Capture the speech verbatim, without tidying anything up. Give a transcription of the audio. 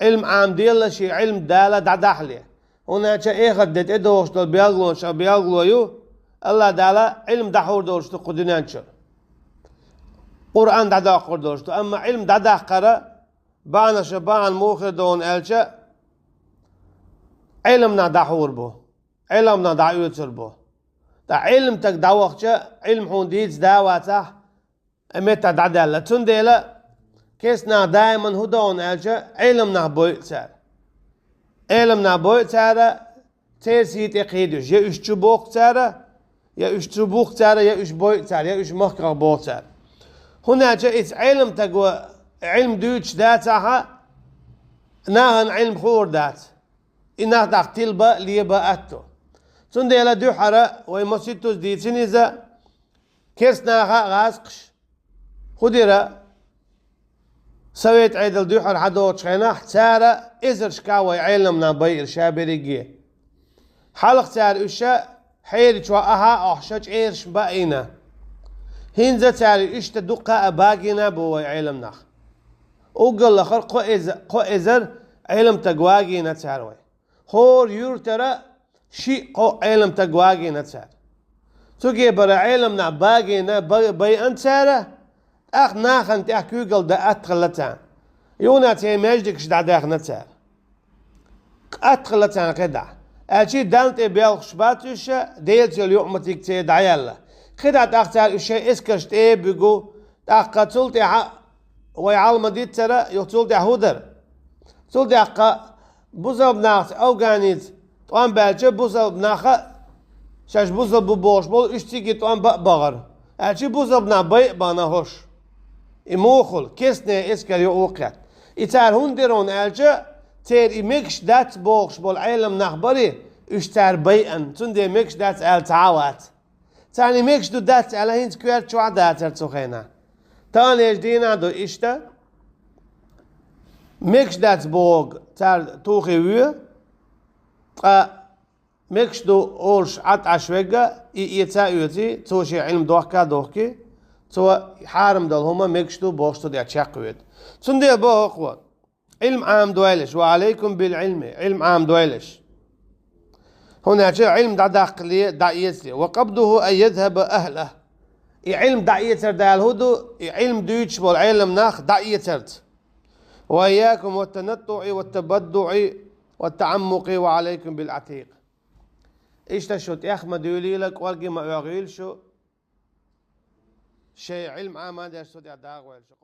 Ӏилма Ӏамаделла, шен Ӏилма Дала дӀадахьале. ХӀунда аьлча эхарт де тӀедогӀуш долу белгалонаш белгало ю, АллахӀ Дала Ӏилма дӀахьур долуш ду кху дуьнен чу. Къуръан дӀадоккхур долуш ду, амма Ӏилма дӀадаккхара бахьанаша бахьана муха хир ду аьлча, Ӏеламнах дӀахьур бу, Ӏеламнах дӀаоьцур бу. Ткъа Ӏилма таг дӀавахча, Ӏилма хьуна дийца да а вацахь, и меттах дӀадаьлла. Цундела керста нах даиман хӀун до аьлча, Ӏеламнах бойу цара. Ӏеламнах бойу цара, церан сий тӀе кхийдуш. Я уьш чу боху цара, я уьш чу буху цара, я уьш бойу цара, я уьш махках боху цара. ХӀунда аьлча иза Ӏелам таго Ӏилма дуьйцуш дацахьа, нахана Ӏилма хуур дац. И нах тӀаккха тилба, леба аьтту. Цундела дуьххьара вай маситтаза дийцина иза, керста наха а гӀазкхаш, хӀун дира, Совет Ӏедал дуьххьара хьадогӀучу хенахь, цара эзаршка вай Ӏеламнах байира ша берриге. Хьалха цара уьш хьерачохь ахьа а охьуш чӀераш баийна. ХӀинца цара иштта дуккха а багийна бу вай Ӏеламнах. Уггар лахара кхо эза-, кхо эзар Ӏеламтаг вагийна цара вай. ХӀора юьртара шиъ-кхоъ Ӏеламтаг вагийна цара. Цугебара Ӏеламнах багийна ба-, байъан цара, тӀаккха нахана тӀехь куьйгалла дан атта хилла царна. Юна церан маьждигаш дӀадаьхна цара. Атта хилла царна кхидӀа. Аьлчи Далла тӀе боьлхуш бац уьш, Делаца йолу юкъаметтиг церан дӀаяьлла. КхидӀа тӀаккха цара уьш шайн эскарш тӀе а буьгу, тӀаккха цул тӀаьхьа вай Ӏалма диццара, юха цул тӀаьхьа хӀун дара? Цул тӀаьхьа бусалба нахаца афганица тӀом баьлча, бусалба наха шаьш бусалба бу бохуш болу, уьш цига тӀом бан а бахара. Аьлчи бусалба нах байъа бахна хӀорш. И муха хуьлу, керстанийн эскар юкъа ву кхетта. И цара хӀунда дира аьлча, церан и мегаш дац бохуш болу Ӏеламнах бари, уьш цара байъан, цундела мегаш дац аьлла цхьа а вац. Царна и мегаш ду дац аьлла, хӀинца коьрта чохь а дацара цу хенахь. Таханлерчу дийнахь а ду иштта, мегаш дац бохург цара тухий воь, ткъа мегаш ду олуш Ӏад Ӏаш верг, и эца а оьций, цо шен Ӏилма дохка а дохкий, цо хьарам долу хӀума мегаш ду бохуш цу тӀехь чекхвоьду. Цундела боху хӀокхо, Ӏилма Ӏамадойлаш, ва Ӏалайкум бил Ӏилми, Ӏилма Ӏамадойлаш. ХӀунда аьлча Ӏилма дӀадаккхале, дӀаэцале, ва къабдуху ан язхаба ахлаху. И Ӏилма дӀаэцар Дала хӀун ду, и Ӏилма дуьйцуш болу Ӏеламнах дӀаэцарца. Ва ийякум ват танаттуӀи ват табаддуӀи ват таӀаммукъи ва Ӏалайкум бил Ӏатикъ. Иштта шу тӀех ма дуьйлийла, кӀорге ма оьгӀийла шу, шайн Ӏилма Ӏамадеш цу тӀехь дагӀойла шу.